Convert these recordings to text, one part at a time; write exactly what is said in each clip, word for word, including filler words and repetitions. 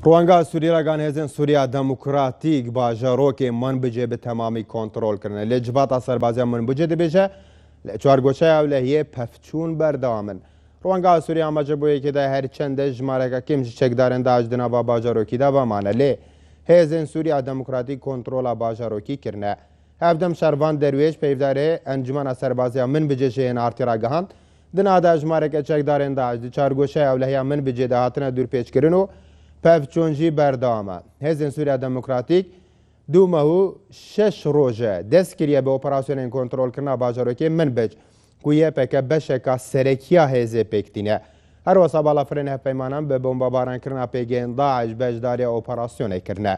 Ronga Sûrî re gan hêzên Sûriya Demokratîk bajarokê Minbicê bi temamî kontrol kirine. Lê Civata Serbaziya Minbicê dibêje, li çargoşeya ewlehiyê pevçûn berdewam in. Ronga Sûrî amaje bo yekê de her çende jimareke kêm ji çekdarên DAIŞ di nava bajarokî de vemane. Lê hêzên Sûriya Demokratîk kontrola bajarokî kirine. Hevdem şervan derwêş peyvdarê Encûmena Serbaziya Minbicê ji hênartî ragihand, di niha de jimareke çekdarên DAIŞ di çargoşeya ewlehiya Minbicê de hatine dûrpêçkirin û pevçûn jî berdewam e. Hêzên Sûriya Demokratîk du meh û şeş roj e dest kiriye bi operasyonên kontrolkirina bajarokê Minbic, ku Y P G beşeka serekiya hêzê pêk tîne. Her wesa balafirên hevpeymanan bi bombebaran kirina pêgehên DAIŞ beşdariya operasyonê kirine.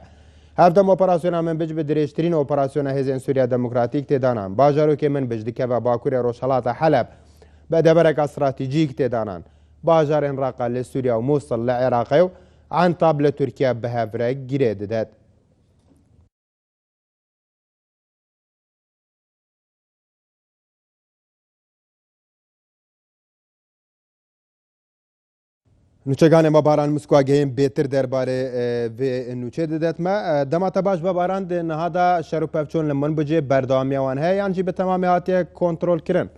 Hevdem operasyona Minbic bi dirêjtirîn operasyona Hêzên Sûriya Demokratîk tê danan. Bajarokê Minbic dikeve bakurê rojhilata Heleb, bi devereka stratejîk tê danan. Bajarên Reqa li Sûriya û Mûsil li Iraqê û Entab li Tirkiye bi hev re girê didet. Nûçeganê me Baran Miskwa gehên bêtir derbarê, e, vê nûçê didet me. E, dema te baş be Baran, di niha de şer û pevçûn li Minbicê berdewamiya wan heye yan jî bi temamî hatiye kontrolkirin?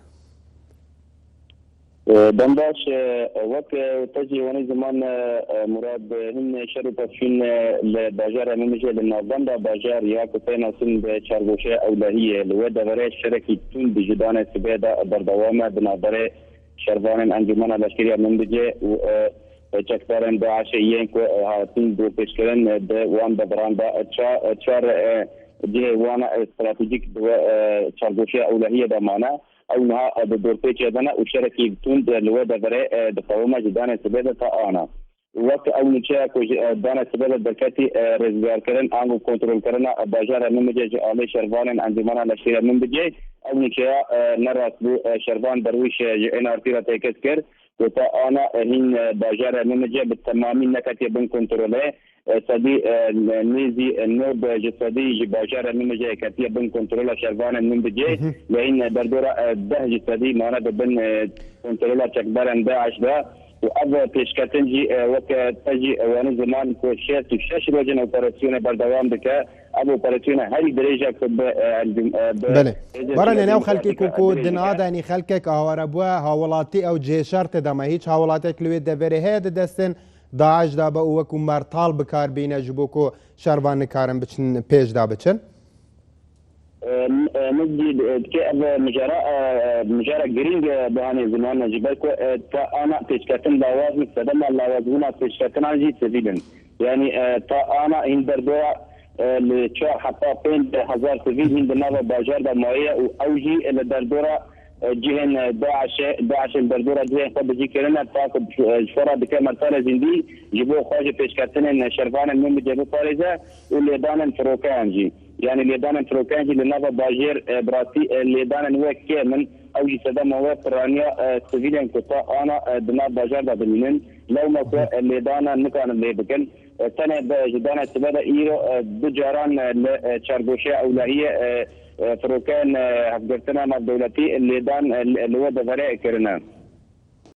E, Dem baş, e, wek, e, te jî wenî ziman, e, e, Murad, e, hîn şer û pevçûn, e, li bajarê Minbicê li navbenda bajar ya ku tê nasin bi çargoşeya ewlehiyê li wê deverê şerekî tund ji danê sibê de berdewam e di navberê şervanên Encûmena Leşkerî ya Minbicê û, e, çekdarên DAIŞê yên ku, e, hatin dorpêçkirin, e, di wan deveran de, e, ça-, e, çar, e, cihê wan, e, stratejîk di we, e, çargoşeya ewlehiyê de mane. Ew niha, e, di dorpêçê de ne û şerekî tund, e, li wê deverê, e, diqewime ji danê sibê de ta ana. Wek ew nûçeya ku ji, e, danê sibê de derketî, e, rêzgarkirin ango kontrolkirina, e, bajarê Minbicê ji alî şervanên Encûmena Leşkerî ya Minbicê, ew nûçeya, e, ne rast bû, e, şervan Derwîş, e, ji ênartî re têkez kir, ku ta ana, e, hîn, e, bajarê Minbicê bi temamî neketiye bin kontrolê. E, sedî, e, nêzî, e, nod ji sedî ji bajarê Minbicê ketiye bin kontrola şervanên Minbicê. Lê hîn, e, derdora, e, deh ji sedî mane bi bin, e, kontrola çekdarên DAIŞ de. Û ev pêşketin jî, e, weke te jî, e, wanî ziman ku şêst û şeş rojên operasyonê berdewam dike. Ev operasyona herî dirêj e ku bi, e, encûm-, e, bi Belê. hêzên Baran, Sûriya yanî ew xelkê Demokratîk ku, re ku dirêj di niha dike. de, yanî xelkek aware bûye, hawlatî ew cihê şer tê de me. Hîç hawlatek li wê deverê heye di destên DAIŞ de be û wekû mertal bi kar bîne ji bo ku şervan nikarin biçin pêş de biçin? E, m-, e, min jî di-, dikê ev mijara, e, e, mijara girîng, e, bihanê ziman e, ji ber ku, e, ta ana pêşketin lawaz in, sedema lawazbûna pêşketinan jî sivîl in. Yanî, e, ta ana hîn derdora, e, li çar heta pênc hezar sivîl hîn di nava bajar de maye û ew jî li derdora, e, cihên, e, DAIŞê, DAIŞê li derdora cihên xwe bijî kirine, ta ku, e, ji xwe re dike mertalê zindî ji bo xwe ji pêşketinên şervanên Minbicê biparêze û lêdanên firokeyan jî. Yanî lêdanên firokeyan jî li nava bajêr, e, bi rastî, e, lêdanên wê kêm in. Ew jî sedema wê piraniya, e, sivîlên ku ta ana, e, di nav bajar de dimînin. Lewma ku, e, lêdana nikarin lê bikin. E, tenê bi ji danê sibe de îro, e, du caran, e, li, e, çargoşeya ewlehiyê, e, e, firokeyên, e, hevgirtina navdewletî lêdan, e, li, li wê deverê kirine.